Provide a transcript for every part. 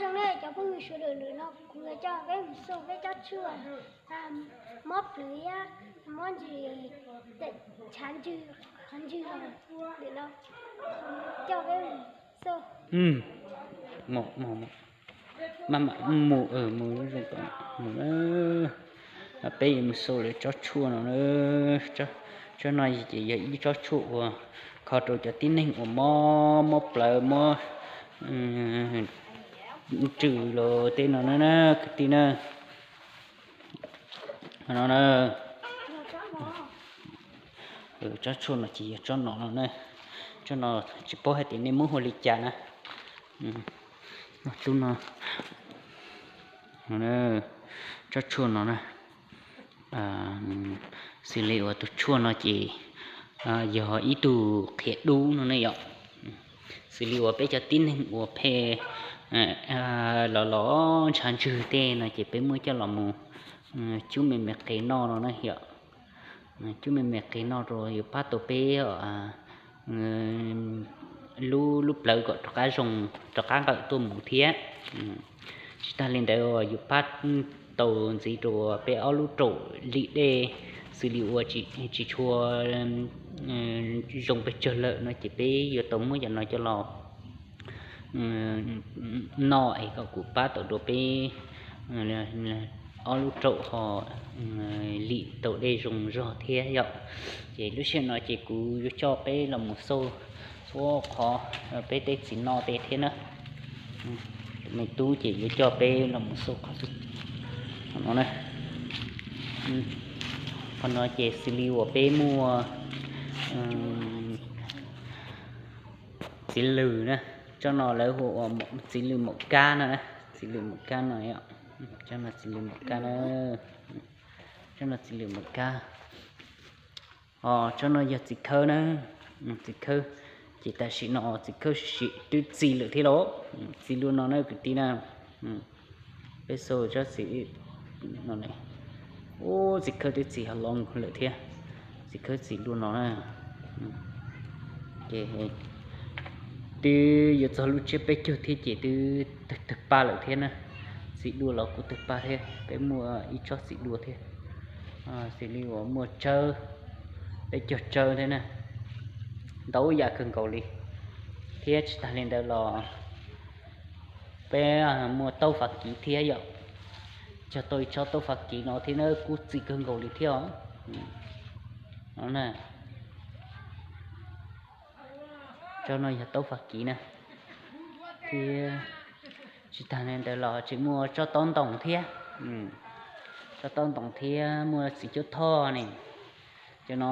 Zoo ne cov phooj ywg sawv daws, lwm no kuv yuav coj peb mus xauj peb tsob tshuaj, mob plawv thiab mob ntsws, tshav ntsws, qhov ntsws los, lwm no coj peb mus xauj. Maj mam mus, mus zoo, mus, peb yuav mus xauj lawv tsob tshuaj no na. Tsob no ces yog ib tsob tshuaj uas kho rau cov tib neeg uas mob, mob plawv, mob ntsws los tej no na kwv tij na. No na, tsob tshuaj no ces yog tsob no no na. Tsob no tsis paub hais tias nej muab hu li cas na. Tub no, tsob tshuaj no na, xws li uas tus tshuaj no ces yog ib tug qhiav dub no ne yom. Xws li uas peb cov tib neeg uas phem los los ntshav ntswg tej no ces peb muab coj los mus cub me me qe noj no na yom. Cub me me qe noj rau yuav pab tau peb lub, lub plawv kom rov qab zoo, rov qab nqawm tuaj mus thiab. Tsis tag li ntawd yuav pab tau ntxiv rau peb ob lub raum lim dej, xws li uas tsis tshua zoo pes tsawg lawm no ces peb yuav tau muab cov no coj los noj es kom kuj pab tau rau peb ob lub raum ho lim tau dej zoo zog thiab yom. Ces lub sij hawm no ces kuv yuav coj peb los mus xauj txhua qhov, peb tej txiv no tej thiab na. Tus me tub ces yuav coj peb los mus xauj qhov no na. Qhov no ces xws li uas peb muaj txiv lws na, tsob no lawv hu ua txiv lws maum kab no na, txiv lws maum kab no, tsob no txiv lws maum kab na, tsob no txiv lws maum kab. Tsob no yog txiv khawb na, txiv khawb, ces tam sim no txiv khawb sim twb txi lawm thiab los, txi luaj no na kwv tij na. Peb xauj tsob txiv no, ub txiv khawb twb txi ho los lawm thiab, txiv khawb txi luaj no na. Ces twb yuav txog lub tsiab peb caug thiab ces twb tawg tawg paj lawm thiab na. Txi dua los kuj tawg paj thiab, peb muaj ib tsob txi dua thiab. Xws li uas muaj tsawb, peb cog tsawb thiab na, ntau yam kawg nkaus li. Thiab tsis tas li ntawd los peb muaj taub fas kiv thiab yom, cog tau ib tsob taub fas kiv no thiab na kuj txi kawg nkaus li thiab os. No na, tsob no yog taub fas kiv na. Thiab tsis tas li ntawd los tseem muaj tsob taub ntoos thiab, tsob taub ntoos thiab muaj txiv cuab thoj ne. Cov no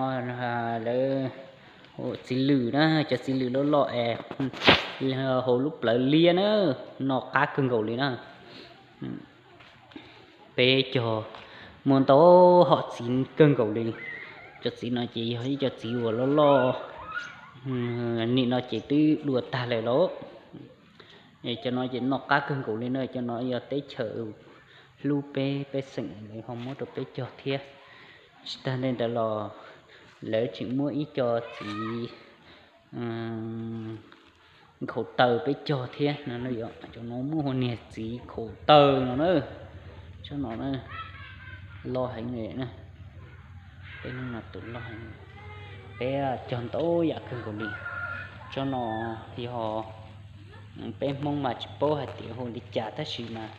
lawv hu txiv lws na, cov txiv lws loj loj es hauv lub plawv liab na, noj qab kawg nkaus li na. Peb cog muaj ntau hom txiv kawg nkaus li. Cov txiv no ces yog ib co txiv uas loj loj, nim no ces twb dua tag lawm lauj. Cov no ces noj qab kawg nkaus li na, cov no yog teb chaws hlub peb, peb xeem lawv ho muab rau peb cog thiab. Tsis tas li ntawd los lawv tseem muab ib co txiv nkhaus taw peb cog thiab no. Cov no muab hu niag txiv nkhaus taw no na. Tsob no loj heev li na. Peb hnub no tus loj heev, peb cog ntau yam kawg nkaus li. Tsob no yog peb Hmoob mas tsis paub hais tias hu li cas tab sis mas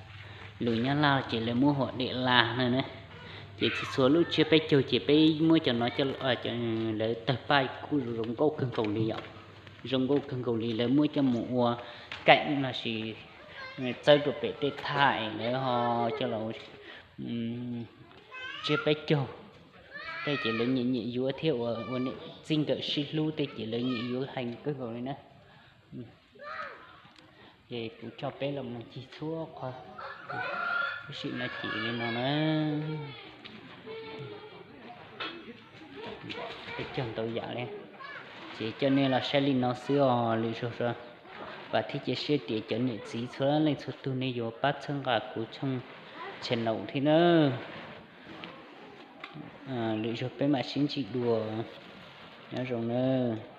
lus Nyab Laj ces lawv muab hu ua diam las no na. Ces txhua txhua lub tsiab peb caug ces peb muab cov no coj, lawv tawg paj kuj zoo nkauj kawg nkaus li yom. Zoo nkauj kawg nkaus li, lawv muab coj mus ua kaim lossis txawb rau pem tej thaj es lawv ho coj los tsiab peb caug tej ces lawv nyiam nyiam yuav thiab, ua niam txij nkawm sib hlub tej ces lawv nyiam yuav heev kawg nkaus li na. Ces kuv coj peb los mus ncig txhua qhov, tab sis no ces li no na. Peb cog ntau yam li, ces coj nej los saib li no xwb os. Lwm zaug vam thiab cia siab tias cov niam txiv txhua leej txhua tug nej yuav pab txhawb nqa kuv channel thiab nawb. Lwm zaug peb mam sib ntsib dua. Nyob zoo nawb.